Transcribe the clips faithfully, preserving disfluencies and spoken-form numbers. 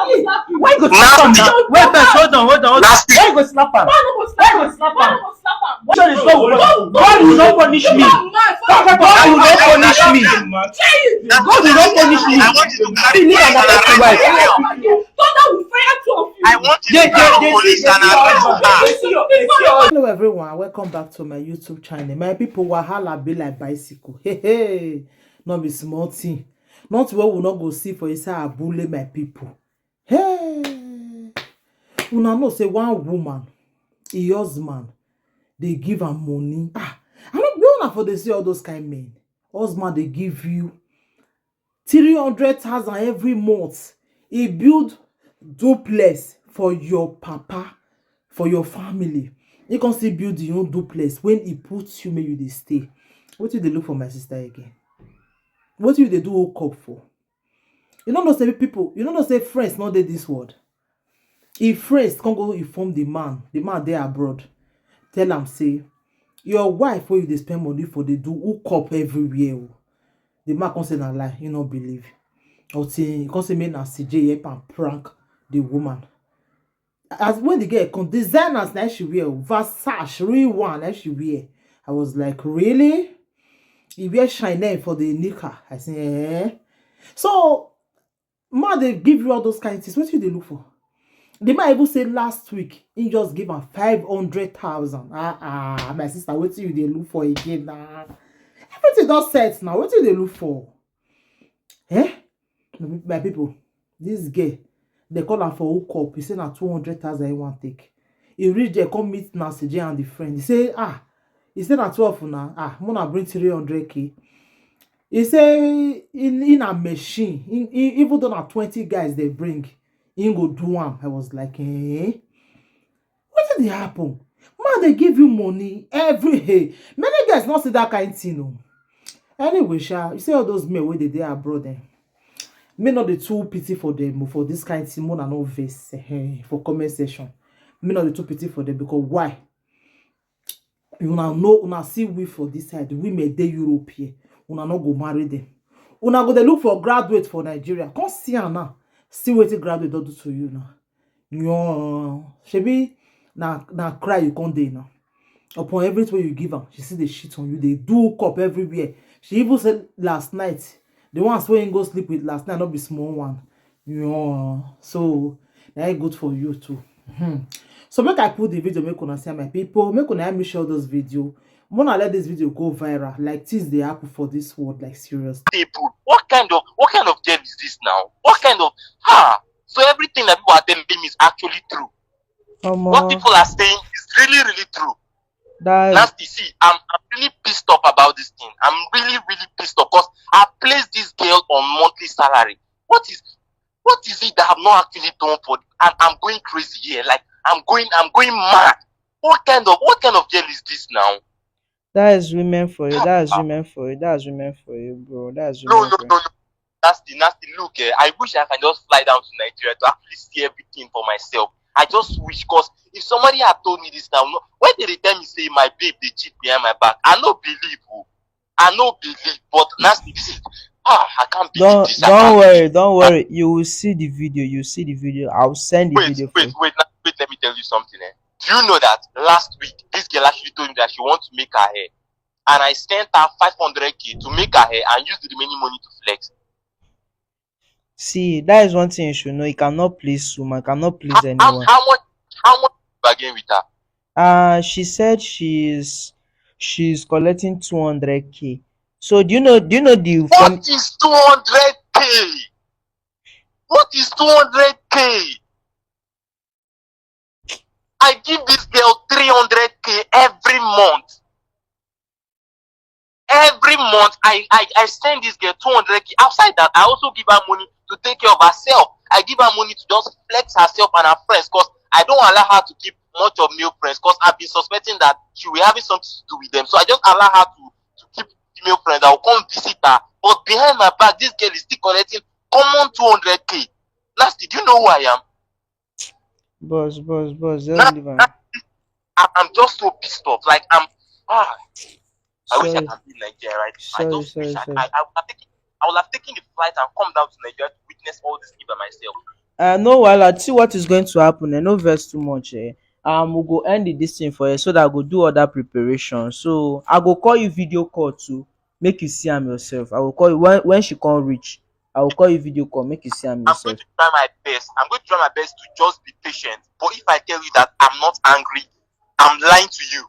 Why you go slap am now? Wait first, hold on, hold on, hold on. Why you go slap am? Why you go slap am? God will not punish me. God will not punish me. God will not punish me. Leave another person wife. I want you to carry police and arrest her. Hello everyone, welcome back to my YouTube channel. My people, wahala be like bicycle. Hey, hey, no be small thing. Not what we not go see for inside Abule, my people. Hey, una know say one woman, e husband, dey give am money. Ah, I no be una for dey see all those kind men. Husband dey give you three hundred thousand every month. He build duplex for your papa, for your family. He come still build him own duplex when he put you make you dey stay. Wetin you dey look for, my sister, again? Wetin you dey do hook up for? You no know say people, you no know say friends no dey this world. If friends come go inform the man, the man dey abroad, tell am say your wife wey you dey spend money for dey do hook up everywhere o. The man come say na lie, he no believe. Until he come say make na C J help am prank the woman. As when the girl come, designers na she wear o, Versace, real one na she wear. I was like, really? He wear Chanel for the knicker. I say, eh. So man dey give you all those kind things. Wetin you dey look for? The man even say last week he just give am five hundred thousand. Ah ah, my sister, wetin you dey look for again na? Everything don set now. Wetin you dey look for? Eh? My people, this girl, they call am for hook up. He say na two hundred thousand he wan take. He reach there, come meet Nancy J and the friend. He say, ah, he say na twelve na. Ah, mona bring three hundred k. He say in in a machine, in, in, even though na twenty guys they bring, he go do am. I was like, eh? Wetin dey happen? Man dey give you money every, hey, many guys not see that kind thing o. Anyway sha, you see all those men wey dey dey abroad, eh? Me not the too pity for them for this kind thing. Mona no vex, eh, for comment section. Me not the too pity for them because why? Una know, una see we for this side, women dey Europe here. Una no go marry them. Una go dey look for graduate for Nigeria. Come see am now. See wetin graduate don do to you now. Yo, shebi na na cry you come dey now. Upon everything you give am, she still dey shit on you. Dey do hook up everywhere. She even say last night, the ones wey he go sleep with last night no be small one. Yo, so na it good for you too. Hmm. So make I put the video, make una see, my people, make una help me share this video. Mona let this video go viral. Like things dey happen for this world, like serious. People, what kind of what kind of girl is this now? What kind of ha? So everything that people are telling me is actually true. What Omo, people are saying is really, really true. that Nasty, see, I'm, I'm really pissed off about this thing. I'm really, really pissed off because I placed this girl on monthly salary. What is what is it that I've not actually done for? I'm, I'm going crazy here. Like I'm going, I'm going mad. What kind of what kind of girl is this now? that is women for you. That is women for you. That is women for you, bro. That is No, women no, for you. no, no. Nasty, nasty. Look, eh, I wish I can just fly down to Nigeria to actually see everything for myself. I just wish, cause if somebody had told me this now, no, when they dey tell me say my babe dey cheat behind my back, I no believe. Oh. I no believe, but nasty, this is ah, I can't believe Don't this. I don't can't worry, don't worry. You will see the video. You see the video. I'll send the wait, video for wait, you. Wait, na- wait. Let me tell you something. Eh? Do you know that last week this girl actually told me that she wants to make her hair, and I sent her five hundred k to make her hair and use the remaining money to flex. See, that is one thing you should know. You cannot please woman. Cannot please How, how, anyone. how much? How much bargain with her? Uh, she said she's she's collecting two hundred k. So do you know? Do you know the fun? What is two hundred k? What is two hundred k? I give this girl three hundred k every month. Every month, I, I, I send this girl two hundred k. Outside that, I also give her money to take care of herself. I give her money to just flex herself and her friends because I don't allow her to keep much of male friends because I've been suspecting that she will be having something to do with them. So I just allow her to, to keep female friends that will come visit her. But behind my back, this girl is still collecting common two hundred k. Nasty, do you know who I am? Boss, boss, boss. Just Nah, leave am. nah, I, I'm just so pissed off. Like I'm ah, I wish I Sorry, can be in Nigeria right now. I sorry, just sorry, wish I, sorry. I, I would have taken I would have taken the flight and come down to Nigeria to witness all this thing by myself. Uh, no wahala, see what is going to happen. Eh? No vex too much. Eh? Um, we go end the, this thing for you so that I go do other preparation. So I go call you video call too, make you see am yourself. I will call you when, when she come reach. I will call you video call, make you see am yourself. I'm going to try my best. I'm going to try my best to just be patient. But if I tell you that I'm not angry, I'm lying to you.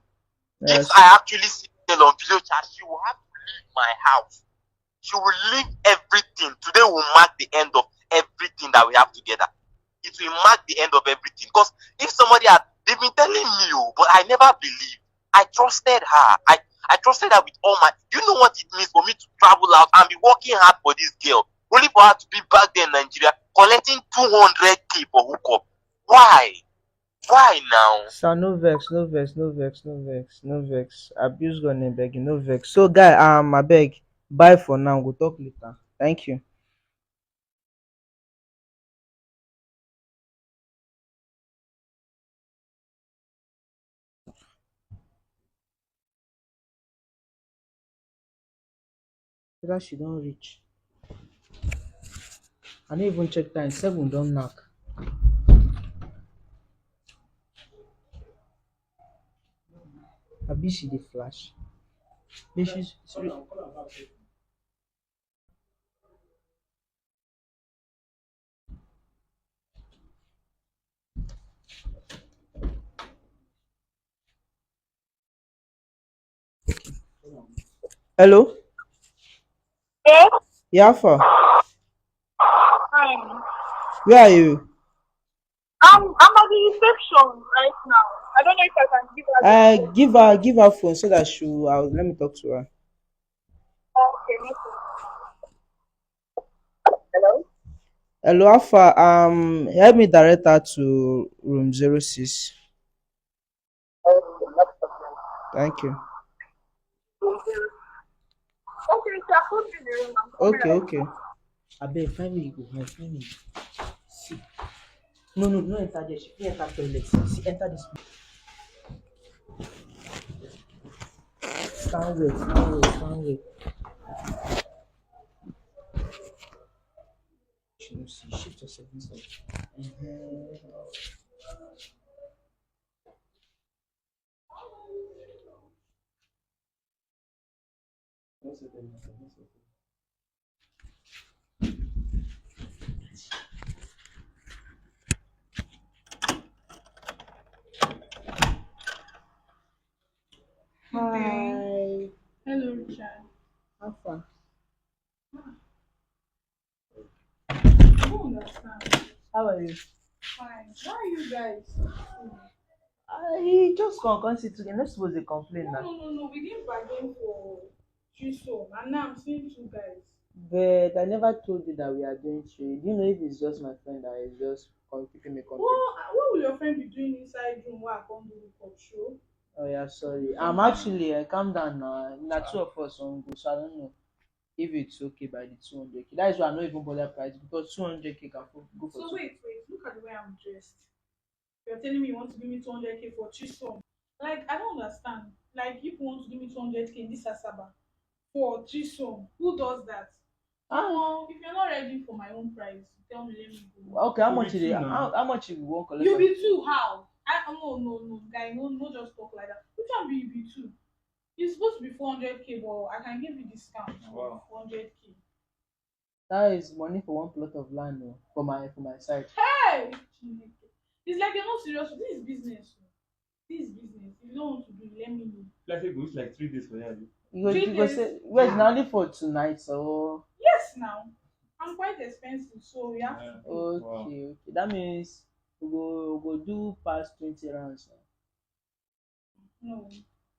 Yes. If I actually see the girl on video chat, she will have to leave my house. She will leave everything. Today will mark the end of everything that we have together. It will mark the end of everything. Because if somebody had, they've been telling me, oh, but I never believed. I trusted her. I, I trusted her with all my. Do you know what it means for me to travel out and be working hard for this girl, only for her to be back there in Nigeria collecting two hundred k for hookup? Why? Why now? Sir, no vex, no vex, no vex, no vex, no vex. Abuse God name begging, no vex. So, guy, um, I beg, bye for now. Go talk later. Thank you. Whether she don reach. I no even check time, seven don knack. Abi she dey flash? But she's Hello? Hello? Yeah, how far? Fine. Where are you? I'm, I'm at the reception right now. I don't know if I can give her. Uh, give her, give her phone so that she will, I'll, let me talk to her. Okay, no problem. Hello? Hello, how far? Um, help me direct her to room zero six. Thank you. Okay, okay. Abeg, find me, you go hide, find me. See. No, no, no enter there. She fit enter toilet. See, enter this place. Stand well, stand well, stand well. She no see, shift yourself inside. Uh-huh. Hi. Hello, Richard. How far? I don't understand. How are you? Fine. Why are you guys? I just come, come sit together. Not supposed to complain now. No, no, no, no. We didn't bargain for threesome, and now I'm seeing two guys. But I never told you that we are doing three. Do you know if it's just my friend that is just come keeping me company? What, what will your friend be doing inside room where I come do hookup show? Oh yeah, sorry. I'm actually, uh, calm down now. Na two of us on go, so I don't know if it's okay by the two hundred k. That is why I no even bother price, because two hundred k can go for. So wait, wait. Look at the way I'm dressed. You're telling me you want to give me two hundred k for threesome? Like, I don't understand. Like, if you want to give me two hundred k in this Asaba for threesome, who does that? Ah. Omo, if you're not ready for my own price, tell me, let me go. Okay, how much is it? How, how much if you won't collect? You be two, how? I, no, no, no, guy, no, no, just talk like that. Which one be you be two? It's supposed to be four hundred k, but I can give you discount for four hundred k. That is money for one plot of land, oh, for my, for my side. Hey! Chineke. It's like you're not serious. This is business. This is business. If you don't want to do it, let me know. Like, it goes like three days for you. You go, you go say, wait, na only for tonight, so. Yes, now. I'm quite expensive, so we have to pay. Okay, okay. That means we go, we go do past twenty rounds. No.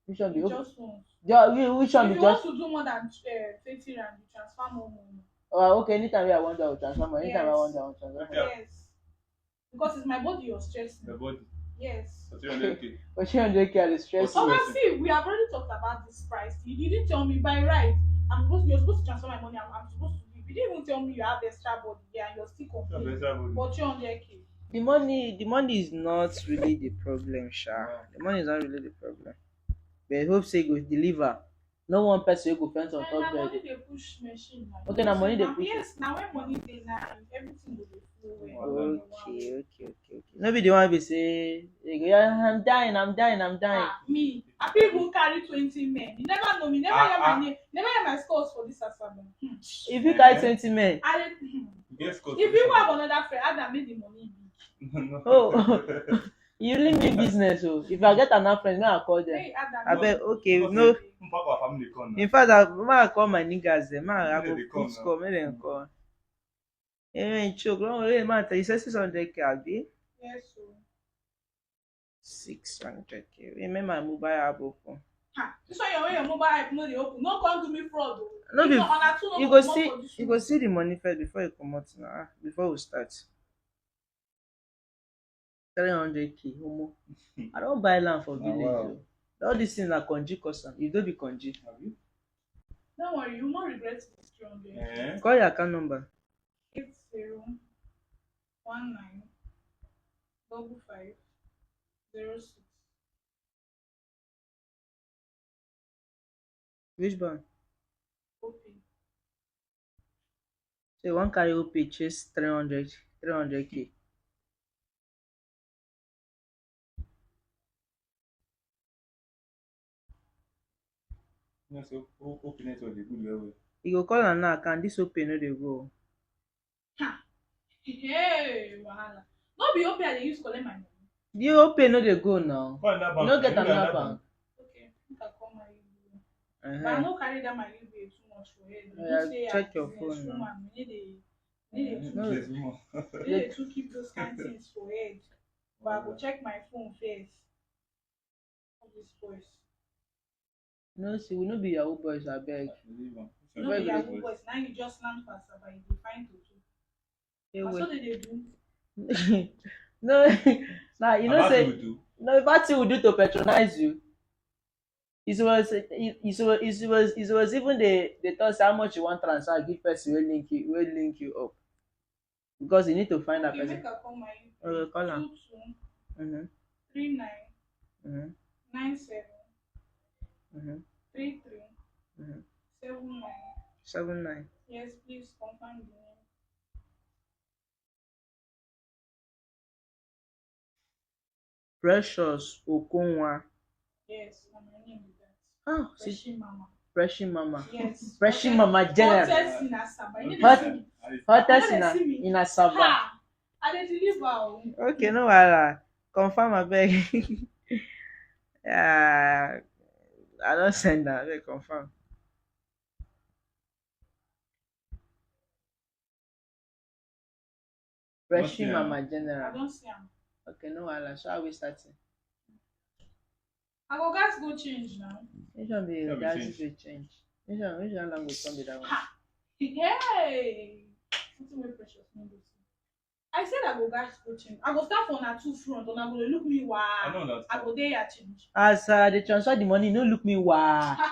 Which one be just once? Yeah, which one be just? If you want to do more than, uh, twenty rand, you transfer more money. Oh, okay. Anytime I want, I will transfer money. Anytime I want, I will transfer money. Yes. Because it's my body you're stressing. The body. Yes. For three hundred k. For three hundred k, I dey stress you. Obviously, we have already talked about this price. You, you didn't tell me by right. I'm supposed, you're supposed to transfer my money. I'm, I'm supposed to give. You didn't even tell me you have extra body. Yeah, you're still complaining. You have extra body. For three hundred k. The money, the money is not really the problem, sha. The money is not really the problem. But I hope say you go deliver. No one person wey go faint on top bed. Na money dey push machine na. Okay, na money dey push. Yes, na when money dey na everything go dey flow well. Okay, okay, okay, okay. No be the one be say, you go, "Yeah, I'm dying, I'm dying, I'm dying." Ah, me, I fit even carry twenty men. You never know me, never hear my name, never hear my scores for this Asaba. Hmm. If you carry twenty men, I dey, hmm. If you have another friend, add am make the money big. Oh. You really mean business o. If I get another friend, make I call them. Abeg, okay, no. In fact, I, make I call my niggas dem. Make I go put call, make dem call. Eh, choke. Don't worry, man. You say six hundred K, abi? Yes, sir. Six hundred K. Remember my mobile app open. Ha, this one your, your mobile app no dey open. No come do me fraud o. No be, you go see, you go see the money first before you comot now. Ah, before we start. Three hundred K, omo. I don buy land for village o. All these things na Konji cause am. You no be Konji. Abi? Don't worry, you won't regret this three hundred K. Eh? Call your account number. Eight zero one nine double five zero six. Which bank? Opay. So you wan carry Opay chase three hundred, three hundred K? You know say O-, Opay network dey good well well. You go call am now, can this Opay no dey go? Ha! Hey, wahala. No be Opay I dey use collect my money. The Opay no dey go now. Call another bank. You no get another bank. Okay, make I call my U B A. Uh-huh. But I no carry that my U B A too much for head. Yeah, check your phone now. Woman, we need dey, we need dey too keep those kind things for head. But I go check my phone first. All this boys. No, see, we no be Yahoo boys, abeg. You no be Yahoo boys. Now you just land for Asaba, you dey find Toto. Na so they dey do. No, now you know say, no, bad thing we do to patronize you. It was, it, it was, it was, it was even the, the thought how much you want transfer, give person wey link you, wey link you up. Because you need to find that person. Okay, make I call my U B A. Okay, call am. Two two, mm-hmm, three nine, mm-hmm, nine seven, mm-hmm, three three, mm-hmm, seven nine. Seven nine. Yes, please confirm the name. Precious Okonwa. Yes, na my name be that. Ah, see, Freshie Mama. Freshie Mama. Yes. Freshie Mama General. Hottest in Asaba. You no dey see me. Hottest in Asaba. Ha! I dey deliver o. Okay, no wahala. Confirm, abeg. Yeah, I don send am. Abeg, confirm. Freshie Mama General. I don see am. Okay, no wahala. So are we starting? I go gas go change now. Which one be gas go change? Which one, which one go come be that one? Ha! Hey! Wetin wey Precious no go see? I said I go gas go change. I go start for una two front. Una go dey look me wa. I no understand. I go dey here change. As I dey transfer the money, no look me wa. Guy,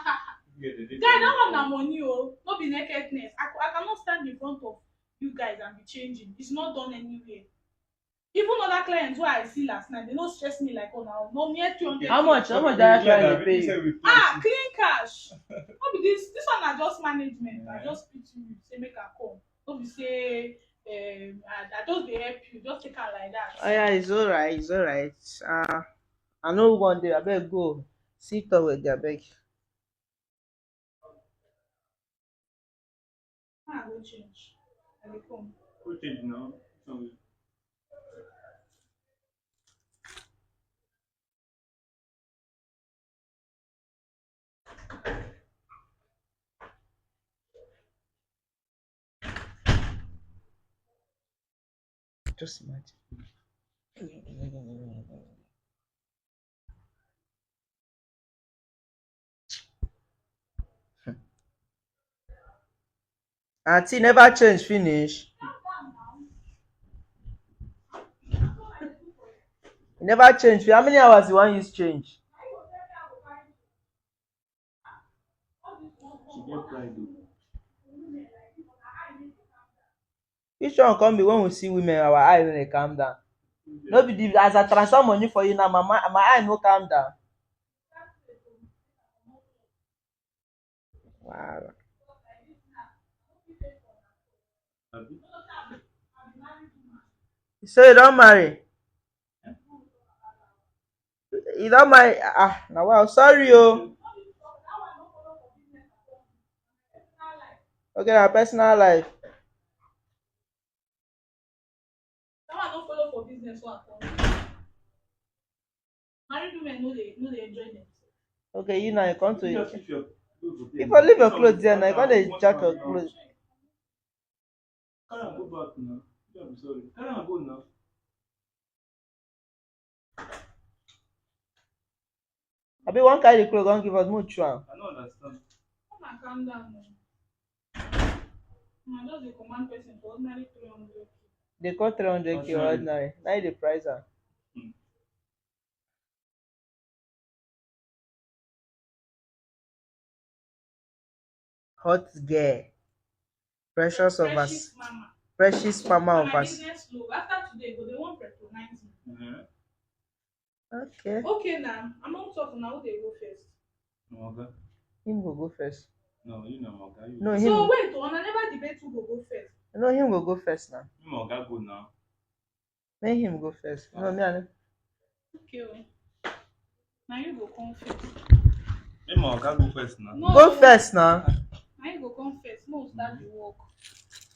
that one na money o. No be nakedness. I, I cannot stand in front of you guys and be changing. It's not done anywhere. Even other clients wey I see last night, they no stress me like una. No near two hundred. How much? How much that client dey pay you? Ah, clean cash. No be this. This one na just management. I just pity you. Say make I come. No be say, um, I, I just dey help you. Just take am like that. Oh yeah, it's alright. It's alright. Uh, I know one day. Abeg go. See talk with you, abeg. Ah, go change. I dey come. Go change now. Sorry. Just imagine. Aunty never change finish. E never change. How many hours you wan use change? She get pride o. Which one come be when we see women, our eye no dey calm down? No be the, as I transfer money for you now, my, my, my eye no calm down. Wow. So you don't marry? You don't marry? Ah, now wow. Sorry, oh. Okay, now personal life. That one no follow for business wey I come. Married women no dey no dey enjoy themselves. Okay, you now you come to you. Just if your clothes go dey If you leave your clothes there, now you come dey jack your clothes. Carry am go back now. You don't be sorry. Carry am go now. Abi wan carry the clothes come give us, make we chew am. I no understand. Una calm down o. Una just dey command person for ordinary three hundred k. Dey call three hundred k ordinary. Ordinary. Na you dey price am. Hmm. Hot girl. Precious of us. Precious mama. Precious mama of us. Business low. After today, go dey wan patronize me. Okay. Okay now, among two of una, who dey go first? My oga. Him go go first. No, you na my oga. You. No, him. So wait, una never debate who go go first. No, him go go first now. You my oga go now. Make him go first. No, me I no. Okay o. Na you go come first. Make my oga go first now. No. Go first now. Na you go come first. Make we start the work.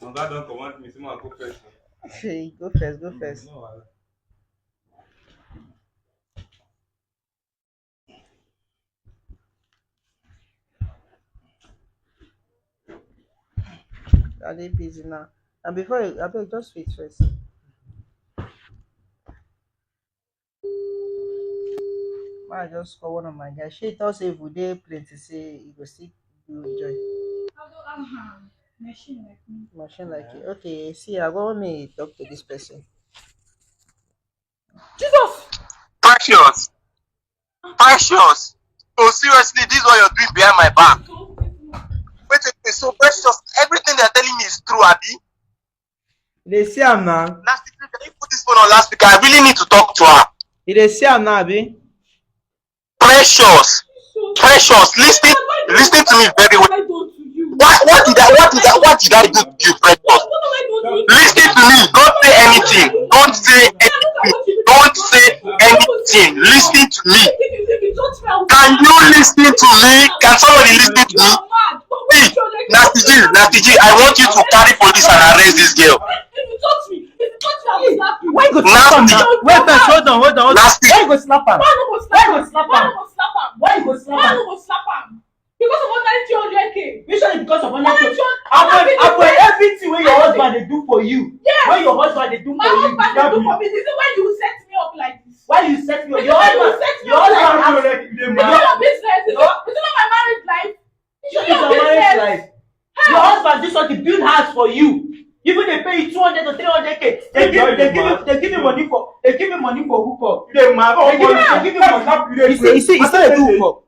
My oga don command me, say make I go first. Hey, go first, go first. No wahala. I dey busy now. And before you, abeg just wait first. Make I just call one of my guys. Shey he talk say if we dey plenty, say he go still do join. Machine like me. Machine like you. Okay, see, I go make me talk to this person. Jesus! Precious! Precious! Oh, seriously, this is what you're doing behind my back. Wait, wait, wait, so Precious, everything they're telling me is true, abi? You dey see am now. Nasty, can you put this phone on loudspeaker? I really need to talk to her. You dey see am now, abi? Precious, Precious, listen, listen to me very well. What, what did I, what did I, what did I do to you, Precious? Listen to me. Don't say anything. Don't say anything. Don't say anything. Listen to me. Can you listen to me? Can somebody listen to me? See, Nasty G, Nasty G, I want you to carry police and arrest this girl. Why you go slap am now? Wait first, hold on, hold on, hold on. Why you go slap am? Why you go slap am? Why you go slap am? Why you go slap am? Because of ordinary three hundred k. Which one is because of ordinary three hundred k? After everything wey your husband dey do for you, yes, wey your husband dey do for you, my husband dey do for me. This is why you set me up like this. Why you set me up? Your husband, your husband, your husband, your business. It's not my married life. It's your married life. Your husband do something, build house for you. Even dey pay you two hundred to three hundred k. They give, they give you, they give you money for, they give you money for hookup. You dey mad? They give you, they give you money. You say, you say, you say they do hookup.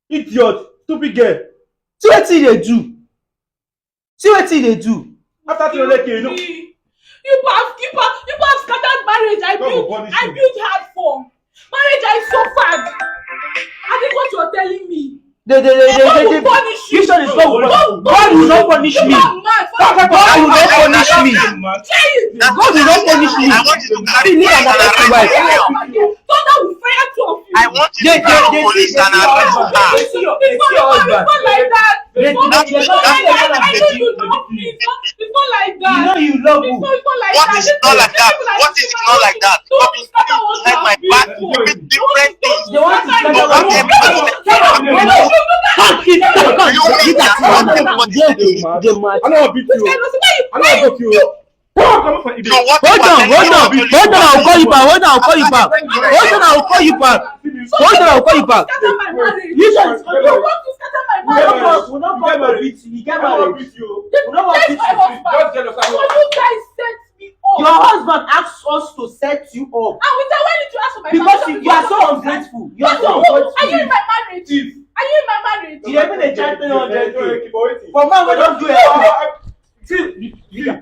Idiot, stupid girl. See wetin you dey do. See wetin you dey do. After three hundred k, you know. You have, you have, you have scattered marriage. I built, I built hard for. Marriage I suffered. And this what you're telling me. They, they, they, they, God will punish you. This one is God will punish. God will not punish me. God will not punish me. God will not punish me. I want you to carry me like that. Thunder will fire two of you. I want you to call police and arrest her. It's not, it's not like that. It's not like that. I know you love me. It's not, it's not like that. It's not, it's not like that. What is not like that? What is not like that? Don't scatter what I have built for. With different things. They want to scatter what I have built. You mean that? I know I beat you. I know I beat you. Hold on, hold on, hold on, I'll call you back, hold on, I'll call you back. Hold on, I'll call you back. Hold on, I'll call you back. Scatter my marriage. You guys, you want to scatter my marriage. We don't want to beat you. You get married. We don't want to beat you. Just jealous. So you guys set me up. Your husband asked us to set you up. And with that, why did you ask for my permission? Because you, you are so ungrateful. You are so ungrateful. Are you in my marriage? Are you in my marriage? You even dey charge three hundred k for man wey don do it. See, you, you,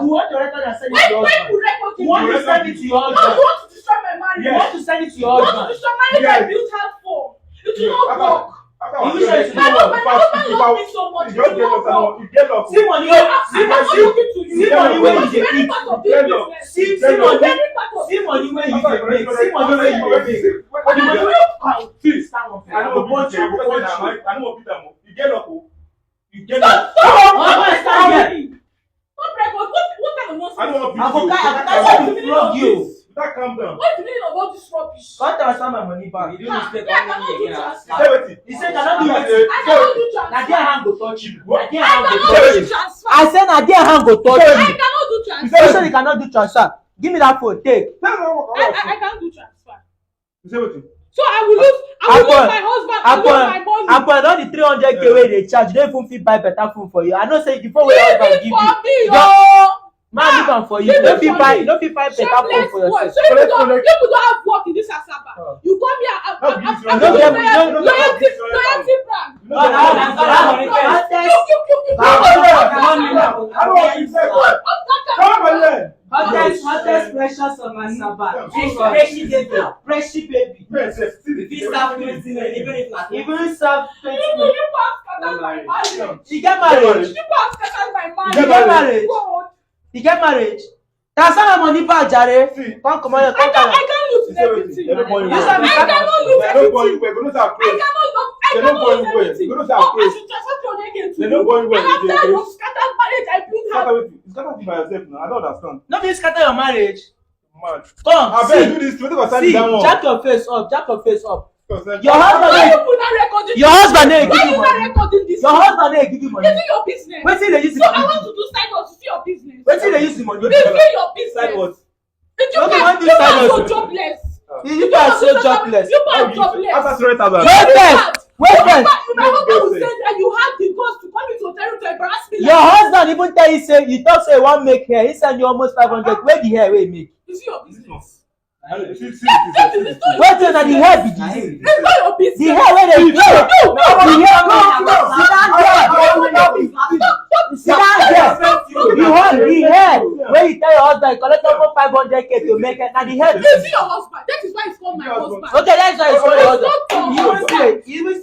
You want to record and send it to your husband. You want to send it to your husband. You want to destroy my marriage. You want to send it to your husband. You want to destroy marriage I built her for. It will not work. You wish I should know. My husband loves me so much. It will not work. See money, see money, see money wey you dey pick. See, see money, see money wey you dey make, see money wey you dey make. But the money wey you count, see, I go punch you, I go punch you. I no wan beat am o. You get luck o. You get luck. Stop! Stop! Stop! Stop! Stop! What, what, what kind of nonsense? I don't want I go carry, I go carry to flog you. Better calm down. What's the meaning of all this rubbish? Come transfer my money back. You do mistake. Me, I cannot do transfer. Say wetin? He said cannot do wetin? I cannot do transfer. Na there hand go touch you. Na there hand go touch you. I say na there hand go touch you. I cannot do transfer. You say you cannot do transfer. Give me that phone, take. I, I, I cannot do transfer. You say wetin? So I will lose, I will lose my husband, I will lose my money. Akpon, all the three hundred K wey dey charge, you no even fit buy better phone for you. I know say the phone wey your husband give you. Leave it for me, oh. Man, leave am for you. You no fit buy, you no fit buy better phone for yourself. So if you don't, if you don't have work in this Asaba, you come here and, and, and, and loyalty, loyalty brand. No, no, no, no, no, no. Hottest, hottest precious of my Sabbath. Freshy baby. Freshy baby. Even serve twenty, even if not. Even serve twenty. You people have scattered my marriage. You get married? You people have scattered my marriage. You get married? You get married? Transfer my money back, jare. Come, come on, come, come. I can't lose everything. I cannot lose everything. I cannot lose. I cannot lose everything. Come, I should transfer to another. They don't go anywhere. And after you scattered marriage, I built her. Scatter wetin? You scatter wetin by yourself now? I don't understand. No be scatter your marriage. Mad. Come, abeg, see, do this. Wetin concern me that one? Jack your face up. Jack your face up. Your husband, your husband no give you money. Your husband no give you money. Is it your business? Wetin dey use the money? So I want to do side hustle. Is it your business? Wetin dey use the money? Is it your business? Side what? Did you guys, you guys so jobless. You guys so jobless. You guys jobless. After three thousand. Wait first. Wait first. My husband will say that you have the guts to come into hotel room to embarrass me. Your husband even tell you say, you talk say you wan make hair. He send you almost five hundred. Where the hair wey he make? Is it your business? Wetin na the hair be this? It's not your business. The hair wey dey grow. The hair wey dey grow. Sit down there. Sit down there. The hair, the hair wey you tell your husband collect almost five hundred K to make it. Na the hair. Is it your husband? That is why it's called my husband. Okay, that's why it's called your husband. You even say, you even